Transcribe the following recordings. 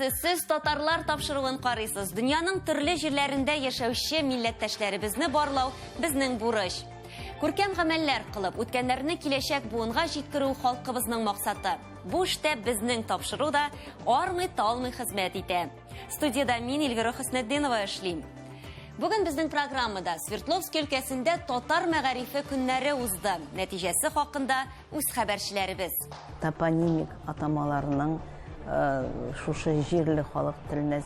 Телевидениесе Сез татарлар тапшыруын карыйсыз. Дөньяның төрле җирләрендә яшәүче милләттәшләребезне барлау безнең бурыч. Күркәм гамәлләр кылып, үткәннәрне киләчәк буынга җиткерү халкыбызның максаты. Бу эштә безнең тапшыру да армый-талмый хезмәт итә. Студиядә мин Эльвира Хөснетдинова эшлим. Бүген безнең программада Свердловск өлкәсендә татар мәгарифе көннәре узды. Нәтиҗәсе хакында үз хәбәрчеләребез. Топонимик атамаларның шушы җирле халык теленә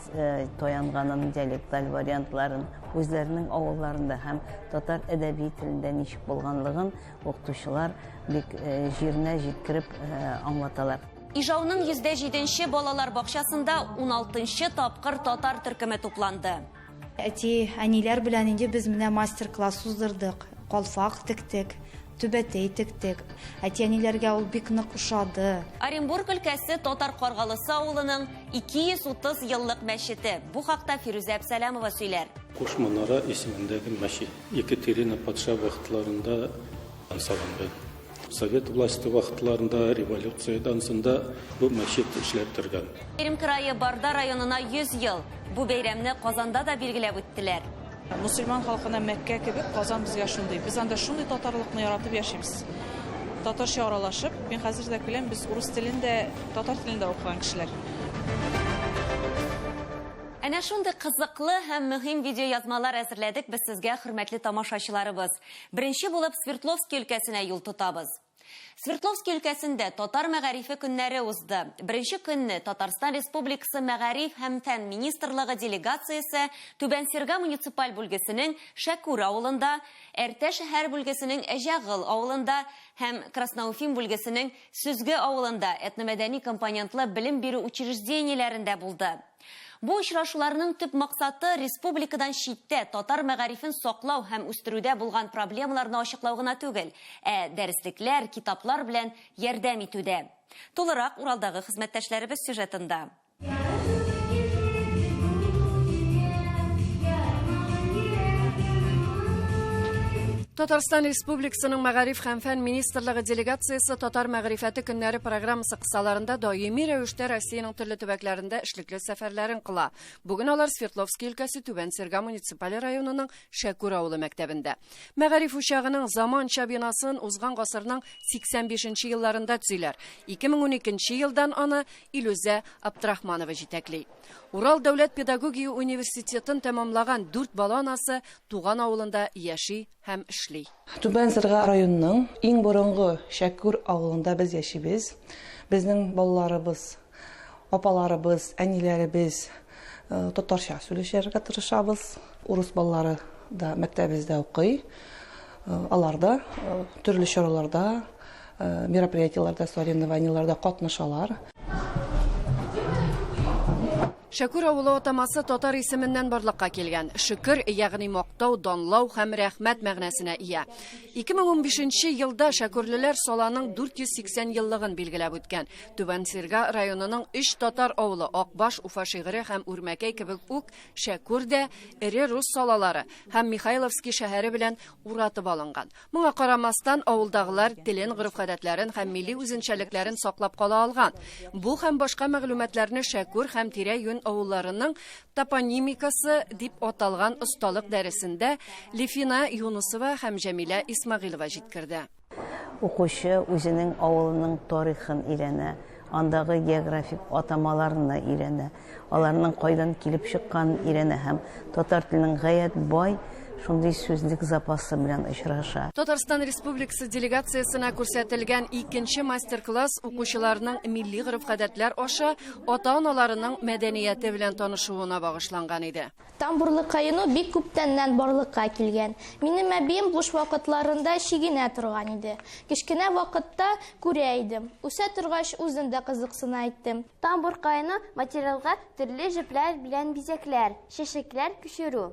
таянганын, диалекталь вариантларын, үзләренең авылларында һәм татар әдәби телендә ничек булганлыгын укытучылар бик җиренә җиткереп аңлаталар. Ижауның 107 балалар бакчасында 16 тапкыр татар төркеме тупланды. Әти, әниләр белән инде без менә мастер-класс уздырдык, калфак тектек, түбәтәй тектек. Әти-әниләргә ул бик нык ошады. Оренбург өлкәсе Татар Каргалысы авылының 230 еллык мәчете. Бу хакта Фирүзә Әпсәләмова сөйләр. Куш манара исемендәге мәчет Екатерина патша вакытларында салынган. Совет власте вакытларында, революциядән соң да бу мәчет эшләп торган. Пермь крае Барда районына 100 ел. Бу бәйрәмне Казанда да билгеләп үттеләр. Мусульман халкына Мәккә кебек Казан безгә шундый. Без анда шундый татарлыкны яратып яшибез. Татарча аралашып, мин хәзер дә көләм, без урыс телен дә, татар телен дә укыган кешеләр. Әнә шундый кызыклы һәм мөһим видеоязмалар әзерләдек без сезгә, хөрмәтле тамашачыларыбыз. Беренче булып Свердловский өлкәсенә юл тотабыз. Свердловский өлкәсендә татар мәгарифе көннәре узды. Беренче көнне Татарстан Республикасы Мәгариф һәм фән министрлыгы делегациясе Түбән Серга муниципаль бүлгесенең Шәкүр авылында, Әртә шәһәр бүлгесенең Әҗәгыл авылында һәм Красноуфим бүлгесенең Сөзге авылында этномәдәни компонентлы белем бирү учреждениеләрендә булды. Бу очрашуларның төп максаты республикадан читтә татар мәгарифен саклау һәм үстерүдә булган проблемаларны ачыклау гына түгел, ә дәреслекләр, китаплар белән ярдәм итү дә. Тулырак Уралдагы хезмәттәшләребез сюжетында. Татарстан Республикасының Мәгариф һәм фән министрлыгы делегациясе Татар мәгърифәте көннәре программасы кысаларында даими рәвештә Россиянең төрле төбәкләрендә эшлекле сәфәрләрен кыла. Бүген алар Свердловский өлкәсе Түбән Серга муниципаль районының Шәкүр авылы мәктәбендә. Мәгариф учагының заманча бинасын узган гасырның 85 нче елларында төзиләр. 2012 нче елдан аны Илүзә Абдрахманова җитәкли. Урал дәүләт педагогия университетын тәмамлаган дүрт бала анасы туган авылында яши һәм эшли. Түбән Сырга районының иң борынгы Шәкүр авылында без яшибез. Безнең балаларыбыз, апаларыбыз, әниләребез татарча сөйләшергә тырышабыз. Урыс балалары да мәктәбебездә укый. Алар да төрле чараларда мероприятиеләрдә, соревнованиеләрдә катнашалар. Шәкүр авылы атамасы татар исеменнән барлыкка килгән. Шөкер, ягъни мактау, данлау һәм рәхмәт мәгънәсенә ия. 2015 елда шәкүрлеләр саланың 480 еллыгын билгеләп үткән. Түбән Сирга районының өч татар авылы Акбаш, Уфа Шигыре һәм Үрмәкәй кебек үк Шәкүр дә эре рус салалары һәм Михайловский шәһәре белән уратып алынган. Моңа карамастан, авылдагылар телен, гореф-гадәтләрен һәм милли үзенчәлекләрен саклап кала алган. Бу һәм башка мәгълүматларны Шәкүр һәм тирә-юнь авылларының топонимикасы дип аталган осталык дәресендә Лифина Юнысова һәм Җәмилә Исмәгыйлова җиткерде. Укучы үзенең авылының тарихын өйрәнә, андагы географик атамаларны өйрәнә. Аларның кайдан килеп чыкканын өйрәнә һәм татар теленең гаять бай шундый сүзлек запасы белән очраша. Татарстан Республикасы делегациясенә күрсәтелгән икенче мастер-класс укучыларның милли гореф-гадәтләр аша ата-аналарының мәдәнияте белән танышуына багышланган иде. Тамбурлы каену бик күптәннән барлыкка килгән. Минем әбием буш вакытларында чигенә торган иде. Кечкенә вакытта күрә идем. Үсә торгач, үзем дә кызыксына иттем. Тамбур каену материалга төрле җепләр белән бизәкләр, чәчәкләр күчерү.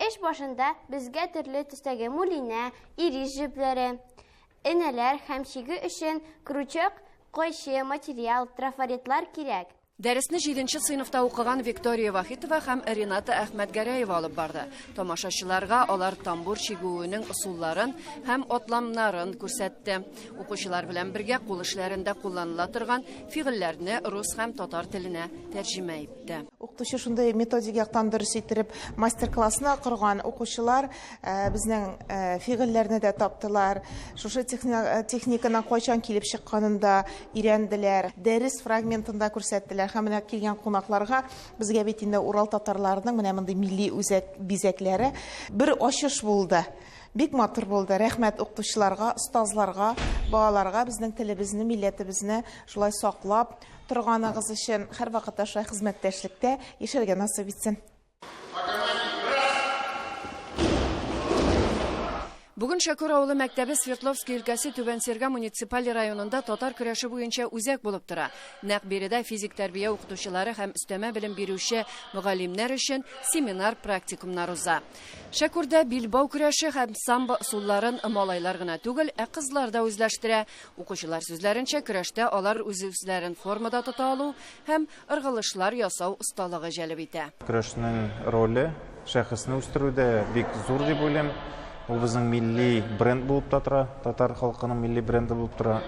Эш башында безгә төрле төстәге мулинә, ирис җепләре, энәләр һәм чигү өчен крючок, кайчы, материал, трафаретлар кирәк. Дәресне 7 сыйныфта укыган Виктория Вахитова һәм Рената Әхмәтгәрәева алып барды. Тамашачыларга алар тамбур чигүенең ысулларын һәм атламнарын күрсәтте. Укучылар белән бергә кул эшләрендә кулланыла торган фигыльләрне рус һәм татар теленә тәрҗемә итте. Укытучы шундый методик яктан дөрес иттереп мастер-классны корган. Укучылар безнең фигыльләрне дә таптылар. Шушы техниканың кайчан килеп чыкканын да өйрәнделәр. Дәрес фрагментында күрсәттеләр. Һәм менә килгән кунакларга безгә бит инде Урал татарларының менә мондый милли үзәк бизәкләре бер ачыш булды. Бик матур булды. Рәхмәт укытучыларга, остазларга, балаларга безнең телебезне, милләтебезне шулай саклап торганыгыз өчен һәрвакытта шулай хезмәттәшлектә яшәргә насыйп итсен. Бүген Шәкүр авылы мәктәбе Свердловский өлкәсе Түбән Серга муниципаль районында татар көрәше буенча үзәк булып тора. Нәкъ биредә физик тәрбия укытучылары һәм өстәмә белем бирүче мөгаллимнәр өчен семинар практикумнар уза. Шәкүрдә билбау көрәше һәм самбо ысулларын малайлар гына түгел, ә кызлар да үзләштерә. Укучылар сүзләренчә, көрәштә алар үз-үзләрен формада тота алу һәм ыргылышлар ясау осталыгы җәлеп итә. Көрәшнең роле шәхесне үстерүдә бик зур дип уйлыйм. Ул безнең милли бренд булып та тора, татар халкының милли бренды булып тора.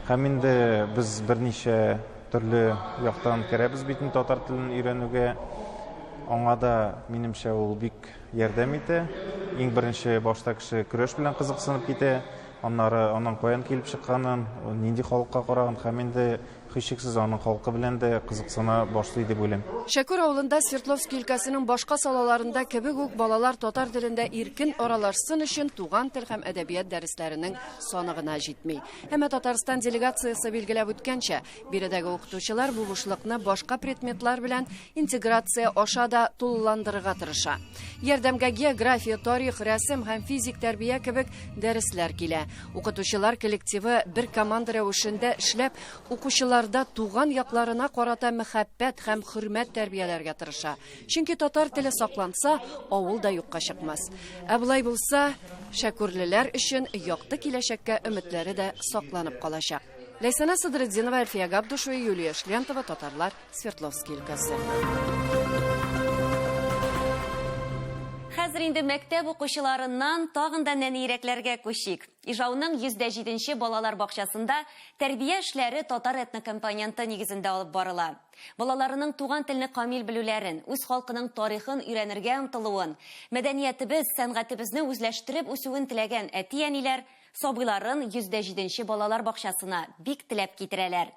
Һәм инде без берничә төрле яктан керәбез бит инде татар телен өйрәнүгә. Аңа да, минемчә, ул бик ярдәм итә. Иң беренче башта кеше көрәш белән кызыксынып китә, аннары аның каян килеп чыкканын, нинди халыкка караган һәм инде һичшиксез аның халкы белән дә кызыксына башлый дип уйлыйм. Шәкүр авылында Свердловский өлкәсенең башка салаларында кебек үк балалар татар телендә иркен аралашсын өчен туган тел һәм әдәбият дәресләренең саны гына җитми. Әмма Татарстан делегациясе билгеләп үткәнчә, биредәге укытучылар бу бушлыкны башка предметлар белән интеграция аша да тулыландырырга тырыша. Ярдәмгә география, тарих, рәсем һәм физик тәрбия кебек дәресләр килә. Укытучылар коллективы бер команда рәвешендә эшләп, укучылар да туган якларына карата мәхәббәт һәм хөрмәт тәрбияләргә тырыша. Чөнки татар теле сакланса, авыл да юкка чыкмас. Ә болай булса, шәкүрлеләр өчен якты киләчәккә өметләре дә сакланып калачак. Ләйсәнә Садретдинова, Әлфия Габдушева, Юлия Шлентова, Татарлар, Свердловский өлкәсе. Хәзер инде мәктәп укучыларыннан тагын да нәнирәкләргә күчик. Ижауның 107 балалар бакчасында тәрбия эшләре татар этнокомпоненты нигезендә алып барыла. Балаларының туган телне камил белүләрен, үз халкының тарихын өйрәнергә омтылуын, мәдәниятебез, сәнгатебезне үзләштереп үсүен теләгән әти-әниләр сабыйларын 107 балалар бакчасына бик теләп китерәләр.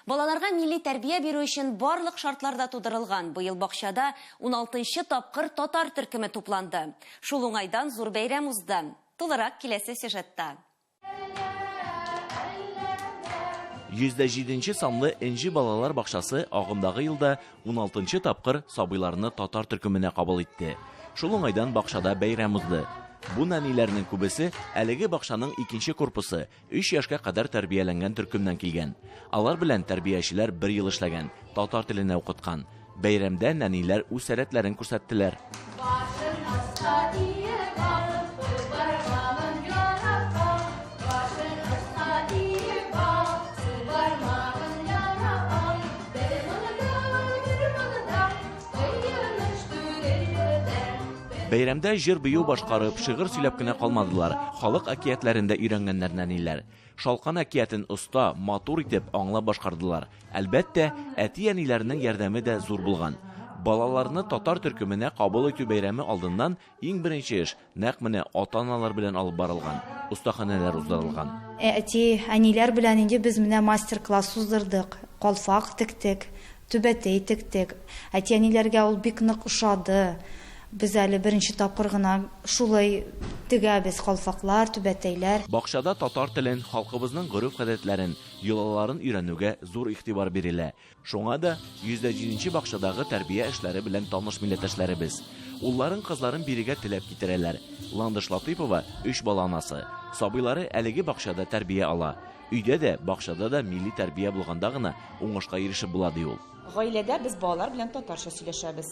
Балаларга милли тәрбия бирү өчен барлык шартлар да тудырылган. Быел бакчада 16 тапкыр татар төркеме тупланды. Шул уңайдан зур бәйрәм узды. Тулырак киләсе сюжетта. 107 санлы Энҗе балалар бакчасы агымдагы елда 16 тапкыр сабыйларны татар төркеменә кабул итте. Шул уңайдан бакчада бәйрәм узды. Бу нәниләрнең күбесе әлеге бакчаның икенче корпусы 3 яшькә кадәр тәрбияләнгән төркемнән килгән. Алар белән тәрбиячеләр бер ел эшләгән, татар теленә укыткан. Бәйрәмдә нәниләр үз сәләтләрен күрсәттеләр. Бәйрәмдә җыр-бию башкарып, шигырь сөйләп кенә калмадылар. Халык әкиятләрендә өйрәнгәннәр нәниләр. Шалкан әкиятен оста, матур итеп аңлап башкардылар. Әлбәттә, әти-әниләрнең ярдәме дә зур булган. Балаларны татар төркеменә кабул итү бәйрәме алдыннан иң беренче эш нәкъ менә ата-аналар белән алып барылган, остаханәләр уздырылган. Әти-әниләр белән инде без менә мастер-класс уздырдык, калфак тектек, түбәтәй тектек. Әти-әниләргә ул бик нык ошады. Без әле беренче тапкыр гына шулай тегәбез калфаклар, түбәтәйләр. Бакчада татар телен, халкыбызның гореф-гадәтләрен, йолаларын өйрәнүгә зур игътибар бирелә. Шуңа да 107 бакчадагы тәрбия эшләре белән таныш милләттәшләребез. Улларын, кызларын бирегә теләп китерәләр. Ландыш Латыйпова 3 бала анасы. Сабыйлары әлеге бакчада тәрбия ала. Өйдә дә, бакчада да милли тәрбия булганда гына уңышка ирешеп була, ди ул. Гаиләдә без балалар белән татарча сөйләшәбез.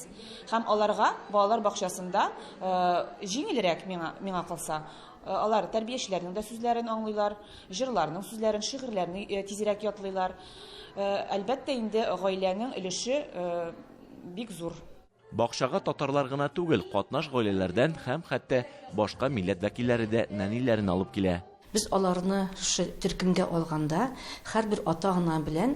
Һәм аларга балалар бакчасында җиңелрәк миңа калса. Алар тәрбиячеләрнең дә сүзләрен аңлыйлар, җырларның сүзләрен, шигырьләрне тизрәк ятлыйлар. Әлбәттә инде, гаиләнең өлеше бик зур. Бакчага татарлар гына түгел, катнаш гаиләләрдән һәм хәтта башка милләт вәкилләре дә нәниләрен алып килә. Без аларны шушы төркемгә алганда һәрбер ата-ана белән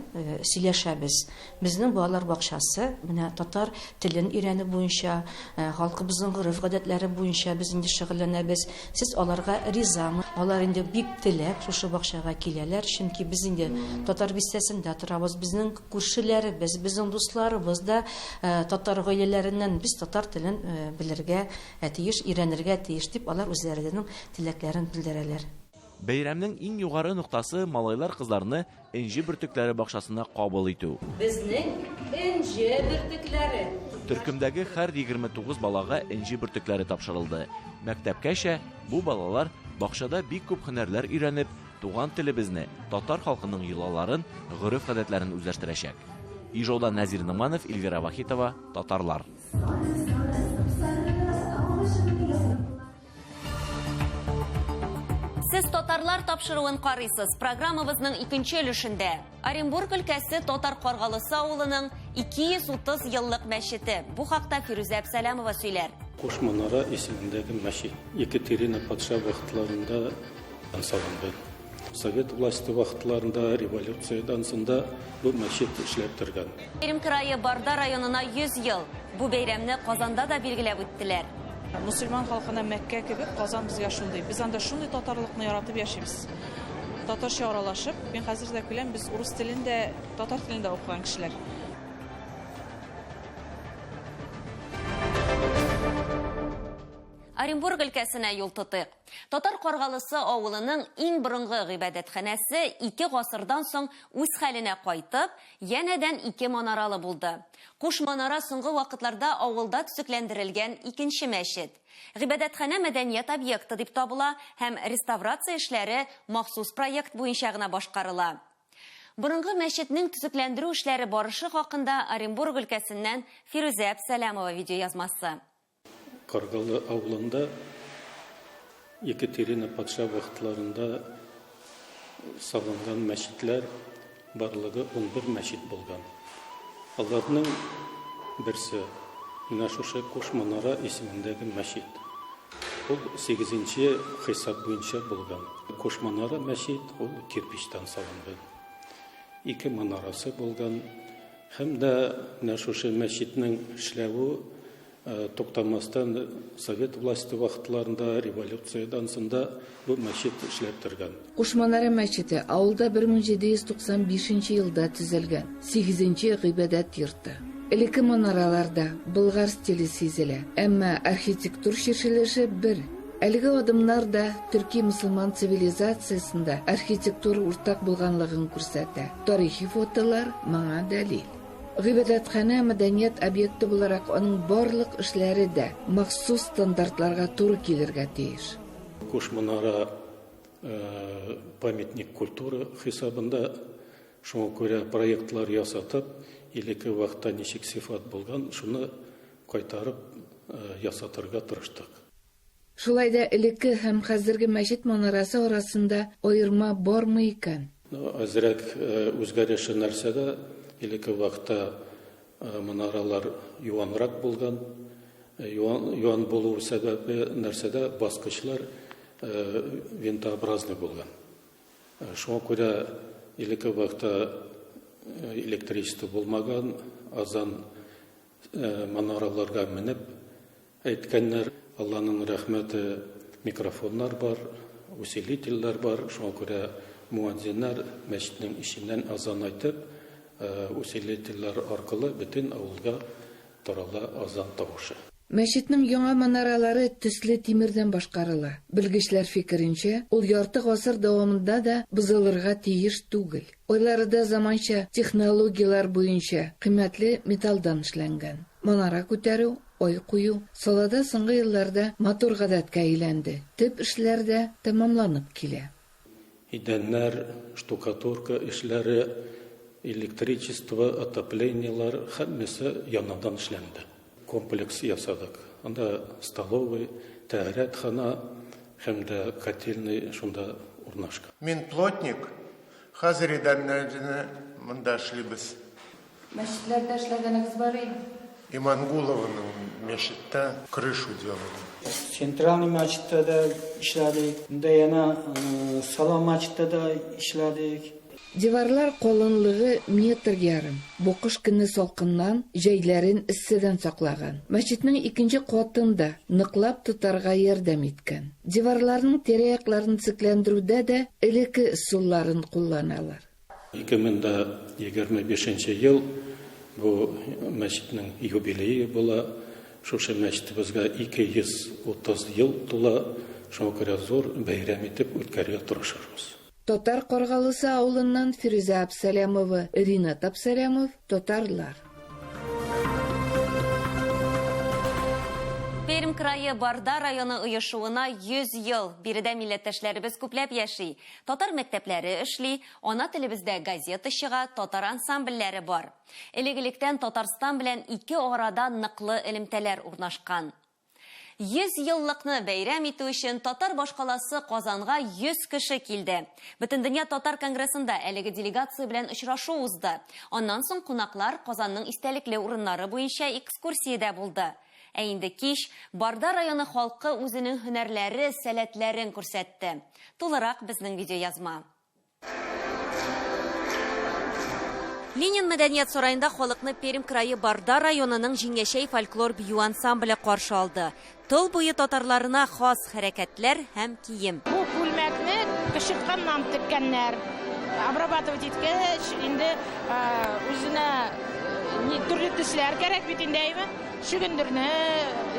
сөйләшәбез. Безнең балалар бакчасы менә татар телен өйрәнү буенча, халкыбызның гореф-гадәтләре буенча без инде шөгыльләнәбез. Сез аларга ризамы? Алар инде бик теләп шушы бакчага киләләр, чөнки без инде татар бистәсендә торабыз, безнең күршеләребез, безнең дусларыбыз да татар гаиләләреннән, без татар телен белергә тиеш, өйрәнергә тиеш дип алар үзләренең теләкләрен белдерәләр. Бәйрәмнең иң югары ноктасы малайлар-кызларны Энҗе бөртекләре бакчасына кабул итү. Безнең Энҗе бөртекләре. Төркемдәге һәр 29 балага энҗе бөртекләре тапшырылды. Мәктәпкәчә бу балалар бакчада бик күп һөнәрләр өйрәнеп, туган телебезне, татар халкының йолаларын, гореф-гадәтләрен үзләштерәчәк. Ижаудан Нәзир Ногманов, Эльвира Вахитова, Татарлар. Сез татарлар тапшыруын карыйсыз. Программабызның икенче өлешендә Оренбург өлкәсе Татар Каргалысы авылының 230 еллык мәчете. Бу хакта Фирүзә Әпсәләмова сөйләр. Куш манара исемендәге мәчет Екатерина патша вакытларында салынган. Совет власте вакытларында, революциядән соң да бу мәчет эшләп торган. Пермь крае Барда районына 100 ел. Бу бәйрәмне Казанда да билгеләп үттеләр. Мусульман халкына Мәккә кебек, Казан безгә шундый. Без анда шундый татарлыкны яратып яшибез. Татарча аралашып, мин хәзер дә көләм, без урыс телен дә, татар телен дә укыган кешеләр. Оренбург өлкәсенә юл тотыйк. Татар Каргалысы авылының иң борынгы гыйбадәтханәсе ике гасырдан соң үз хәленә кайтып, янәдән ике манаралы булды. Куш манара соңгы вакытларда авылда төзекләндерелгән икенче мәчет. Гыйбадәтханә мәдәният объекты дип табыла һәм реставрация эшләре махсус проект буенча гына башкарыла. Борынгы мәчетнең төзекләндерү эшләре барышы хакында Оренбург өлкәсеннән Фирүзә Әпсәләмова видеоязмасы. Каргалы авылында Екатерина патша вакытларында салынган мәчетләр барлыгы 11 мәчет булган. Аларның берсе менә шушы Куш манара исемендәге мәчет. Ул 8 хисап буенча булган. Куш манара мәчет ул кирпичтән салынган. Ике манарасы булган. Һәм дә менә шушы мәчетнең эшләве туктамастан совет власте вакытларында, революциядән соң да бу мәчет эшләп торган. Куш манара мәчете авылда 1795 елда төзелгән, 8 гыйбадәт йорты. Элекке манараларда болгар стиле сизелә, әмма архитектур чишелеше бер. Әлеге адымнар да төрки мусульман цивилизациясендә архитектура уртак булганлыгын күрсәтә. Тарихи фотолар моңа дәлил. Гыйбадәтханә мәдәният объекты буларак аның барлык эшләре дә махсус стандартларга туры килергә тиеш. Куш манара памятник культуры хисабында, шуңа күрә проектлар ясатып, элекке вакытта ничек сыйфат булган, шуны кайтарып ясатырга тырыштык. Шулай да элекке һәм хәзерге мәчет манарасы арасында аерма бармы икән? Әзрәк үзгәреше нәрсәдә, элекке вакытта манаралар юанрак булган. Юан булу сәбәбе нәрсәдә, баскычлар винтообразный булган. Шуңа күрә элекке вакытта электричество булмаган, азан манараларга менеп әйткәннәр. Алланың рәхмәте, микрофоннар бар, усилительләр бар. Шуңа күрә муадзиннар мәчетнең эченнән азан әйтеп, усилительләр аркылы бөтен авылга тарала азан тавышы. Мәчетнең яңа манаралары төсле тимердән башкарыла. Белгечләр фикеренчә, ул ярты гасыр дәвамында да бозылырга тиеш түгел. Ойлары да заманча технологияләр буенча кыйммәтле металлдан эшләнгән. Манара күтәрү, ай кую салада соңгы елларда матур гадәткә әйләнде. Төп эшләр дә тәмамланып килә. Идәннәр, штукатурка эшләре, электричество, отоплениелар һәммәсе яңадан эшләнде. Комплекс ясадык. Анда столовый, тәһарәтхана, Һәм дә котельный шунда урнашкан. Мин плотник, хәзер идәннәрне монда эшлибез. Мәчетләрдә эшләгәнегез бар име? Имангулованың мәчеттә крышу делали. Центральный мәчеттә дә эшләдек. Монда янә Сала мәчеттә дә эшләдек. Диварлар калынлыгы метр ярым. Бу кыш көне салкыннан, җәйләрен эсседән саклаган. Мәчетнең икенче катын да ныклап тотарга ярдәм иткән. Диварларның тирә-якларын төзекләндерүдә дә элекке ысулларын кулланалар. 2025 нче ел бу мәчетнең юбилее була. Шушы мәчетебезгә 230 ел тула. Шуңа күрә зур бәйрәм итеп үткәрергә тырышырбыз. Татар Каргалысы авылыннан Фирүзә Абсалямова, Ринат Абсалямов, Татарлар. Пермь крае Барда районы оешуына 100 ел. Биредә милләттәшләребез күпләп яши. Татар мәктәпләре эшли, ана телебездә газета чыга, татар ансамбльләре бар. Элек-электән Татарстан белән ике арада ныклы элемтәләр урнашкан. 100 еллыкны бәйрәм итү өчен татар башкаласы Казанга 100 кеше килде. Бөтендөнья татар конгрессында әлеге делегация белән очрашу узды. Аннан соң кунаклар Казанның истәлекле урыннары буенча экскурсиядә булды. Ә инде кич Барда районы халкы үзенең һөнәрләре, сәләтләрен күрсәтте. Тулырак безнең видеоязма. Ленин мәдәният сараенда халыкны Пермь крае Барда районының Җиңгәчәй фольклор бию ансамбле каршы алды. Тыл буе татарларына хас хәрәкәтләр һәм кием. Бу күлмәкне кычытканнан теккәннәр. Обрабатывать иткәч, инде үзенә төрле төсләр кәрәк бит инде, әйме? Чөгендерне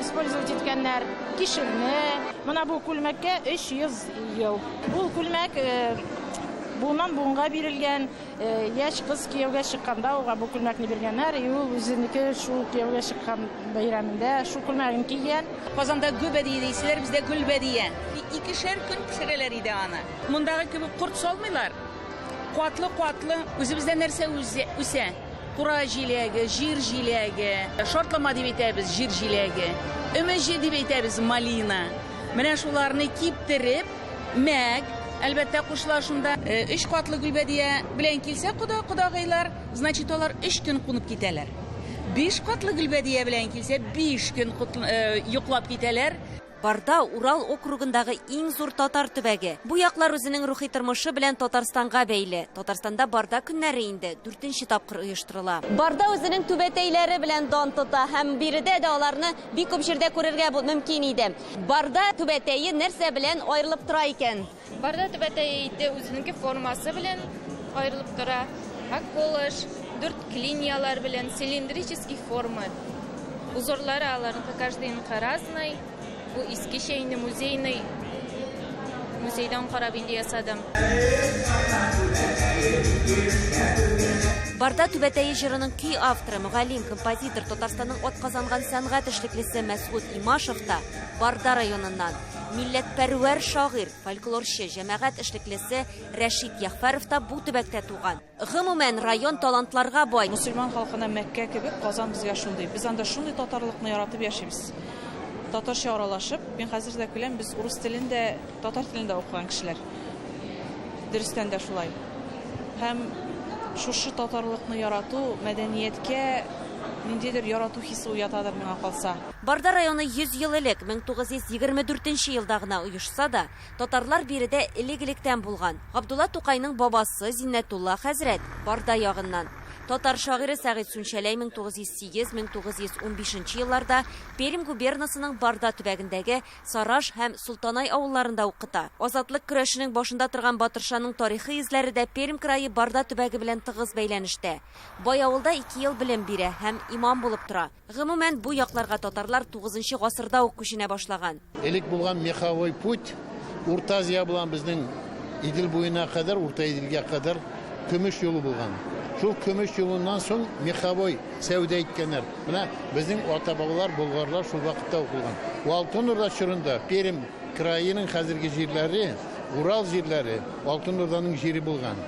использовать иткәннәр, кишерне. Менә бу күлмәккә 300 ел. Ул күлмәк буыннан буынга бирелгән. Яшь кыз кияүгә чыкканда уга бу күлмәкне биргәннәр. И ул үзенеке шул кияүгә чыккан бәйрәмендә шул күлмәген кигән. Казанда гөбәдия дисәләр, бездә гөлбәдия. Икешәр көн пешерәләр иде аны. Мондагы кебек корт салмыйлар. Катлы-катлы, үзебездә нәрсә үсә? Кура җиләге, җир җиләге, шартлама дип әйтәбез, җир җиләге, өмәҗе дип әйтәбез, малина. Менә шуларны киптереп, мәк, әлбәттә, кушыла шунда. Өч катлы гөлбәдия белән килсә кода, кодагыйлар, значит, алар өч көн кунып китәләр. Биш катлы гөлбәдия белән килсә, биш көн йоклап китәләр. Барда, Урал округындагы иң зур татар төбәге. Бу яклар үзенең рухи тормышы белән Татарстанга бәйле. Татарстанда Барда көннәре инде дүртенче тапкыр оештырыла. Барда үзенең түбәтәйләре белән дан тота һәм биредә дә аларны бик күп җирдә күрергә мөмкин иде. Барда түбәтәе нәрсә белән аерылып тора икән? Барда түбәтәе инде үзенең формасы белән аерылып тора. Околыш, дүрт клиниялар белән, цилиндрический форма. Узорлары аларныкы каждыйныкы разный. Бу искечә инде музейный, музейдан карап инде ясадым. Барда түбәтәе җырының көй авторы, мөгаллим, композитор, Татарстанның атказанган сәнгать эшлеклесе Мәсгут Имашев та Барда районыннан. Милләтпәрвәр шагыйрь, фольклорчы, җәмәгать эшлеклесе Рәшит Ягъфәров та бу төбәктә туган. Гомумән, район талантларга бай. Мөселман халкына Мәккә кебек, Казан безгә шундый. Без анда шундый татарлыкны яратып яшибез. Татарча аралашып, мин хәзер дә көләм, без урыс телен дә, татар телен дә укыган кешеләр. Дөрестән дә шулай. Һәм шушы татарлыкны ярату, мәдәнияткә ниндидер ярату хисе уятадыр миңа калса. Барда районы 100 ел элек, 1924 елда гына оешса да, татарлар биредә элек-электән булган. Габдулла Тукайның бабасы Зиннәтулла хәзрәт Барда ягыннан. Татар шагыйре Сәгыйть Сүнчәләй 1908-1915 елларда Пермь губернасының Барда төбәгендәге Сараш һәм Солтанай авылларында укыта. Азатлык көрәшенең башында торган Батыршаның тарихи эзләре дә Пермь крае Барда төбәге белән тыгыз бәйләнештә. Бай авылда 2 ел белем бирә һәм имам булып тора. Гомумән, бу якларга татарлар 9 гасырда ук күченә башлаган. Элек булган меховой путь Урта Азия белән безнең Идел буена кадәр, Урта Иделгә кадәр көмеш юлы булган. Шул көмеш юлыннан соң меховой сәүдә иткәннәр. Менә безнең ата-бабалар, болгарлар шул вакытта ук булган. Алтын Урда чорында Пермь краеның хәзерге җирләре, Урал җирләре, Алтын Урданың җире булган.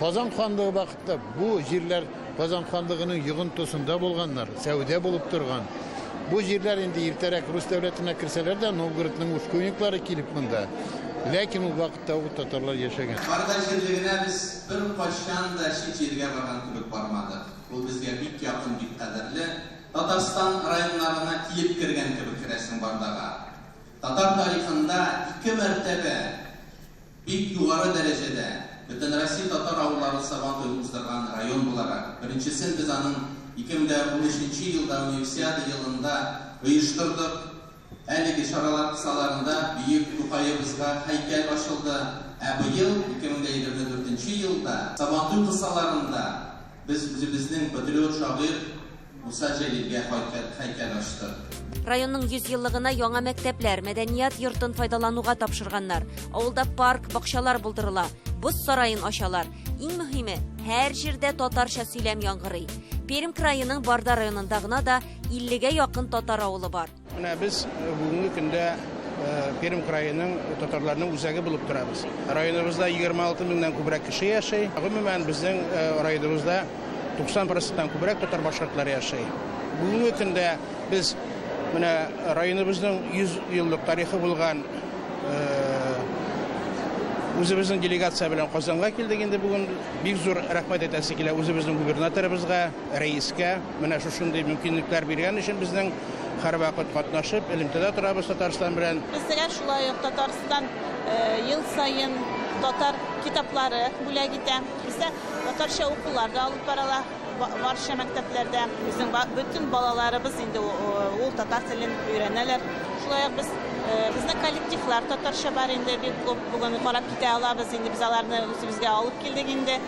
Казан ханлыгы вакытында бу җирләр Казан ханлыгының йогынтысында булганнар, сәүдә булып торган. Бу җирләр инде иртәрәк рус дәүләтенә керсәләр дә, Новгородның ушкуйниклары килеп монда. Ләкин ул вакытта ук татарлар яшәгән. Барда җирлегенә без беркайчан да чит җиргә барган кебек бармадык. Ул безгә бик якын, бик кадерле. Татарстан районнарына килеп кергән кебек керәсең Бардага. Татар тарихында ике мәртәбә бик югары дәрәҗәдә Бөтенроссия татар авыллары Сабантуен уздырган район буларак, беренчесен без аның 2013 нче елда Универсиада елында оештырдык. Әлеге чаралар кысаларында бөек Тукаебызга һәйкәл ачылды. Ә быел, 2024 нче елда, Сабантуй кысаларында без үзебезнең патриот шагыйрь Муса Җәлилгә һәйкәл ачтык. Районның 100 еллыгына яңа мәктәпләр, мәдәният йортын файдалануга тапшырганнар. Авылда парк, бакчалар булдырыла, боз сараен ачалар. Иң мөһиме, һәр җирдә татарча сөйләм яңгырый. Пермь краеның Барда районында гына да 50гә якын татар авылы бар. Менә без бүгенге көндә Пермь краеның татарларының үзәге булып торабыз. Районыбызда 26 меңнән күбрәк кеше яши. Гомумән, безнең районыбызда 90 проценттан күбрәк татар башкортлары яши. Бүгенге көндә без менә районыбызның 100 еллык тарихы булган үзебезнең делегация белән Казанга килдек инде бүген. Бик зур рәхмәт әйтәсе килә үзебезнең губернаторыбызга, рәискә. Менә шушындый мөмкинлекләр биргән өчен безнең һәрвакыт катнашып, элемтәдә торабыз Татарстан белән. Безгә шулай ук Татарстан ел саен татар китаплары бүләк итә. Бездә татарча укулар да алып барыла барча мәктәпләрдә. Безнең бөтен балаларыбыз инде ул татар телен өйрәнәләр. Шулай ук без безнең коллективлар татарча бар инде бик күп. Бүген карап китә алабыз инде без аларны үзебезгә алып килдек инде.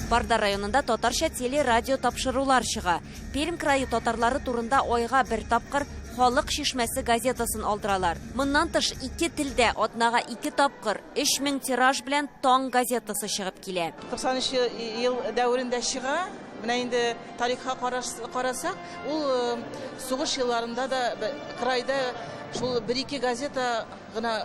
Барда районында татарча теле-радио тапшырулар чыга. Пермь крае татарлары турында айга бер тапкыр Халык чишмәсе газетасын алдыралар. Моннан тыш, ике телдә атнага ике тапкыр 3000 тираж белән Таң газетасы чыгып килә. 93 ел дәверендә чыга. Менә инде тарихка карасак, ул сугыш елларында да крайда шул бер-ике газета гына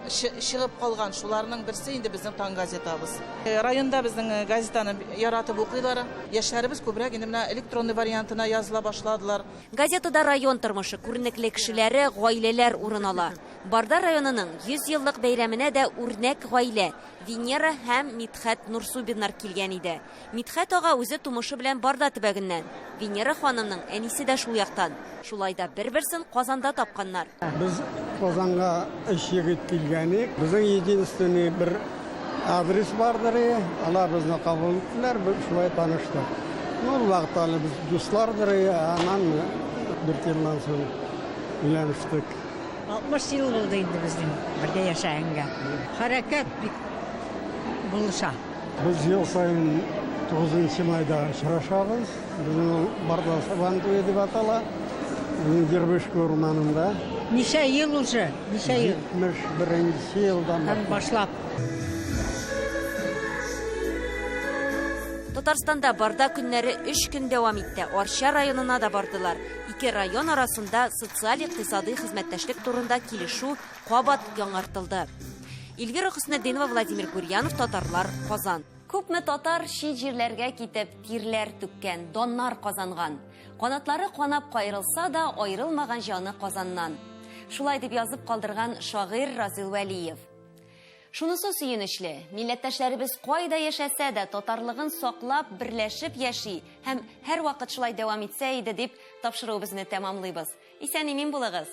чыгып калган. Шуларның берсе инде безнең Таң газетабыз. Районда безнең газетаны яратып укыйлар. Яшьләребез күбрәк инде менә электронный вариантына языла башладылар. Газетада район тормышы, күренекле кешеләре, гаиләләр урын ала. Барда районының 100 еллык бәйрәменә дә үрнәк гаилә, Венера һәм Мидхәт Нурсубиннар килгән иде. Мидхәт ага үзе тумышы белән Барда төбәгеннән. Венера ханымның әнисе дә шул яктан. Шулай да бер-берсен Казанда тапканнар. Без Казанга өч егет килгән идек. Безнең единственный бер адрес бардыр и, алар безне кабул иттеләр, без шулай таныштык. Ну, ул вакытта әле без дуслардыр и, аннан дүрт елдан соң өйләнештек. 60 ел булды инде безнең бергә яшәгәнгә. Хәрәкәт бик булыша. Без ел саен 9 майда очрашабыз. Безнең ул Барда Сабан туе дип атала. Безнең Дербышка урманында. Ничә ел уже? Ничә ел? 71 елдан башлап. Татарстанда Барда көннәре өч көн дәвам итте. Арча районына да бардылар. Ике район арасында социаль-икътисадый хезмәттәшлек турында килешү кабат яңартылды. Эльвира Хөснетдинова, Владимир Гурьянов, Татарлар, Казан. Күпме татар чит җирләргә китеп, тирләр түккән, даннар казанган. Канатлары канап каерылса да, аерылмаган җаны Казаннан. Шулай дип язып калдырган шагыйрь Разил Вәлиев. Шунысы сөенечле, милләттәшләребез кайда яшәсә дә, татарлыгын саклап, берләшеп яши һәм һәрвакыт шулай дәвам итсә иде дип, тапшыруыбызны тәмамлыйбыз. Исән-имин булыгыз!